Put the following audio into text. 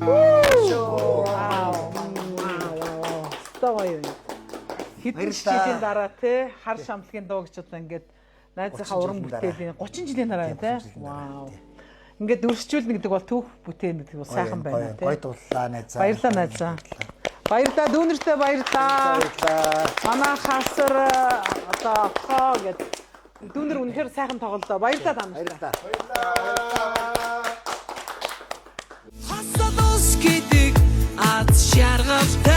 Вау. Вау. Ёстой гоё юм. Хэдэн Баярлалаа. жилийн дараа те хар шамлагын дуу гэж одоо ингээд найзынхаа 30 уран жилийн дараа. бүтээлийн 30 жилийн дараа Тийм, те. 30 жилийн дараа, Вау. тийм. Ингээд дүрсжүүлнэ гэдэг бол түүх бүтээн гэдэг бол сайхан байна те. Гоё дууллаа найзаа. Баярлалаа найзаа. Баярлалаа дүүнертэй баярлалаа. Баярлалаа. Манай хасар одоо хоо гэд дүүнер үнэхээр сайхан тоглолоо. Баярлалаа та нарт. Баярлалаа. Хасад ус гэдэг аз жаргалтай.